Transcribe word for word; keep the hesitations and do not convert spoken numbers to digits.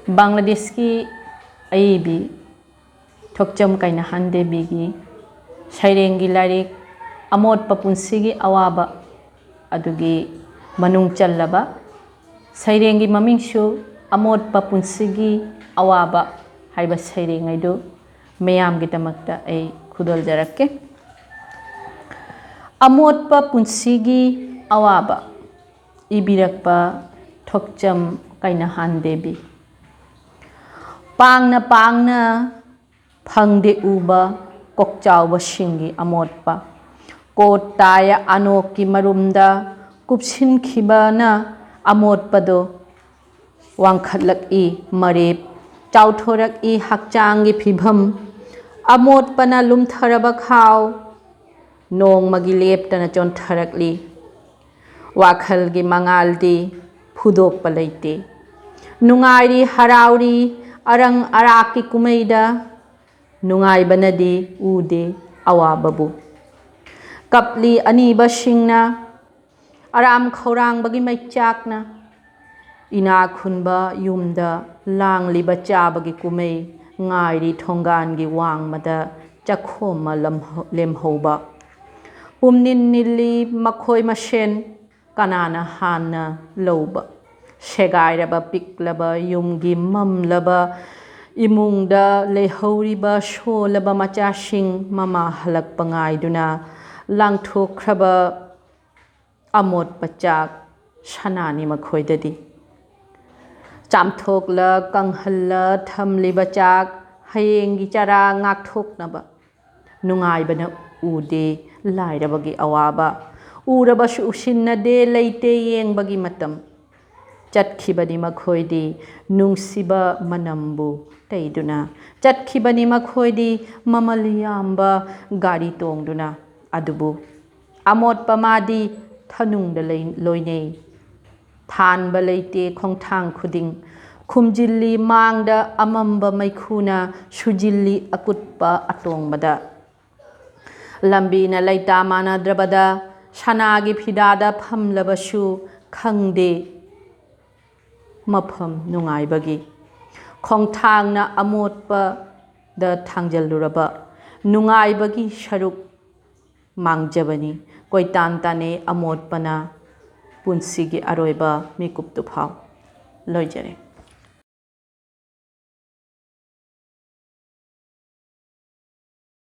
ꯕꯪꯒ꯭ꯂꯥꯗꯦꯁꯀꯤ ꯑꯏꯕꯤ ꯊꯣꯛꯆꯝ ꯀꯩꯅꯍꯥꯟ ꯗꯦꯕꯤꯒꯤ ꯁꯩꯔꯦꯡꯒꯤ ꯂꯥꯏꯔꯤꯛ ꯑꯃꯣꯠꯄ ꯄꯨꯟꯁꯤꯒꯤ ꯑꯋꯥꯕ ꯑꯗꯨꯒꯤ ꯃꯅꯨꯡ ꯆꯜꯂꯕ ꯁꯩꯔꯦꯡꯒꯤ ꯃꯃꯤꯡꯁꯨ ꯑꯃꯣꯠꯄ ꯄꯨꯟꯁꯤꯒꯤ ꯑꯋꯥꯕ ꯍꯥꯏꯕ ꯁꯩꯔꯦꯡ ꯑꯗꯨ ꯃꯌꯥꯝꯒꯤꯗꯃꯛꯇ ꯑꯩ ꯈꯨꯗꯣꯜꯖꯔꯛꯀꯦ꯫ ꯑꯃꯣꯠꯄ ꯄꯨꯟꯁꯤꯒꯤ ꯑꯋꯥꯕ ꯏꯕꯤꯔꯛꯄ ꯊꯣꯛꯆꯝ ꯀꯩꯅꯍꯥꯟ ꯗꯦꯕꯤ꯫ ꯄꯥꯡꯅ ꯄꯥꯡꯅ ꯐꯪꯗꯦ ꯎꯕ ꯀꯣꯛꯆꯥꯎꯕꯁꯤꯡꯒꯤ ꯑꯃꯣꯠꯄ꯫ ꯀꯣꯠ ꯇꯥꯏ ꯑꯅꯣꯛꯀꯤ ꯃꯔꯨꯝꯗ ꯀꯨꯞꯁꯤꯟꯈꯤꯕꯅ ꯑꯃꯣꯠꯄꯗꯣ ꯋꯥꯡꯈꯠꯂꯛꯏ ꯃꯔꯦꯞ, ꯆꯥꯎꯊꯣꯔꯛꯏ ꯍꯛꯆꯥꯡꯒꯤ ꯐꯤꯚꯝ꯫ ꯑꯃꯣꯠꯄꯅ ꯂꯨꯝꯊꯔꯕ ꯈꯥꯎ ꯅꯣꯡꯃꯒꯤ ꯂꯦꯞꯇꯅ ꯆꯣꯟꯊꯔꯛꯂꯤ꯫ ꯋꯥꯈꯜꯒꯤ ꯃꯉꯥꯜꯗꯤ ꯐꯨꯗꯣꯛꯄ ꯂꯩꯇꯦ꯫ ꯅꯨꯡꯉꯥꯏꯔꯤ ꯍꯔꯥꯎꯔꯤ ꯑꯔꯪ ꯑꯔꯥꯛꯀꯤ ꯀꯨꯝꯍꯩꯗ ꯅꯨꯡꯉꯥꯏꯕꯅꯗꯤ ꯎꯗꯦ ꯑꯋꯥꯕꯕꯨ꯫ ꯀꯞꯂꯤ ꯑꯅꯤꯕꯁꯤꯡꯅ ꯑꯔꯥꯝ ꯈꯧꯔꯥꯡꯕꯒꯤ ꯃꯩꯆꯥꯛꯅ ꯏꯅꯥꯛ ꯈꯨꯟꯕ ꯌꯨꯝꯗ ꯂꯥꯡꯂꯤꯕ ꯆꯥꯕꯒꯤ ꯀꯨꯝꯍꯩ ꯉꯥꯏꯔꯤ ꯊꯣꯡꯒꯥꯟꯒꯤ ꯋꯥꯡꯃꯗ ꯆꯥꯛꯈꯣꯝ ꯑꯃ ꯂꯦꯝꯍꯧꯕ꯫ ꯄꯨꯝꯅꯤꯟ ꯅꯤꯜꯂꯤ ꯃꯈꯣꯏ ꯃꯁꯦꯟ ꯀꯅꯥꯅ ꯍꯥꯟꯅ ꯂꯧꯕ꯫ ꯁꯦꯒꯥꯏꯔꯕ ꯄꯤꯛꯂꯕ ꯌꯨꯝꯒꯤ ꯃꯝꯂꯕ ꯏꯃꯨꯡꯗ ꯂꯩꯍꯧꯔꯤꯕ ꯁꯣꯜꯂꯕ ꯃꯆꯥꯁꯤꯡ ꯃꯃꯥ ꯍꯜꯂꯛꯄ ꯉꯥꯏꯗꯨꯅ ꯂꯥꯡꯊꯣꯛꯈ꯭ꯔꯕ ꯑꯃꯣꯠꯄ ꯆꯥꯛ ꯁꯅꯥꯅꯤ ꯃꯈꯣꯏꯗꯗꯤ꯫ ꯆꯥꯝꯊꯣꯛꯂ ꯀꯪꯍꯜꯂ ꯊꯝꯂꯤꯕ ꯆꯥꯛ ꯍꯌꯦꯡꯒꯤ ꯆꯔꯥ ꯉꯥꯛꯊꯣꯛꯅꯕ ꯅꯨꯡꯉꯥꯏꯕꯅ ꯎꯗꯦ ꯂꯥꯏꯔꯕꯒꯤ ꯑꯋꯥꯕ꯫ ꯎꯔꯕꯁꯨ ꯎꯁꯤꯟꯅꯗꯦ ꯂꯩꯇꯦ ꯌꯦꯡꯕꯒꯤ ꯃꯇꯝ꯫ ꯆꯠꯈꯤꯕꯅꯤ ꯃꯈꯣꯏꯗꯤ ꯅꯨꯡꯁꯤꯕ ꯃꯅꯝꯕꯨ ꯇꯩꯗꯨꯅ꯫ ꯆꯠꯈꯤꯕꯅꯤ ꯃꯈꯣꯏꯗꯤ ꯃꯃꯜ ꯌꯥꯝꯕ ꯒꯥꯔꯤ ꯇꯣꯡꯗꯨꯅ꯫ ꯑꯗꯨꯕꯨ ꯑꯃꯣꯠꯄ ꯃꯥꯗꯤ ꯊꯅꯨꯡꯗ ꯂꯩ-, ꯂꯣꯏꯅꯩ꯫ ꯊꯥꯟꯕ ꯂꯩꯇꯦ ꯈꯣꯡꯊꯥꯡ ꯈꯨꯗꯤꯡ꯫ ꯈꯨꯝꯖꯤꯜꯂꯤ ꯃꯥꯡꯗ ꯑꯃꯝꯕ ꯃꯩꯈꯨꯅ ꯁꯨꯖꯤꯜꯂꯤ ꯑꯀꯨꯠꯄ ꯑꯇꯣꯡꯕꯗ꯫ ꯂꯝꯕꯤꯅ ꯂꯩꯇꯥ ꯃꯥꯟꯅꯗ꯭ꯔꯕꯗ ꯁꯅꯥꯒꯤ ꯐꯤꯗꯥꯗ ꯐꯝꯂꯕꯁꯨ ꯈꯪꯗꯦ ꯃꯐꯝ ꯅꯨꯡꯉꯥꯏꯕꯒꯤ꯫ ꯈꯣꯡꯊꯥꯡꯅ ꯑꯃꯣꯠꯄꯗ ꯊꯥꯡꯖꯜꯂꯨꯔꯕ ꯅꯨꯡꯉꯥꯏꯕꯒꯤ ꯁꯔꯨꯛ ꯃꯥꯡꯖꯕꯅꯤ꯫ ꯀꯣꯏꯇꯥꯟ ꯇꯥꯟꯅꯩ ꯑꯃꯣꯠꯄꯅ ꯄꯨꯟꯁꯤꯒꯤ ꯑꯔꯣꯏꯕ ꯃꯤꯀꯨꯞꯇꯨ ꯐꯥꯎ꯫ ꯂꯣꯏꯖꯔꯦ꯫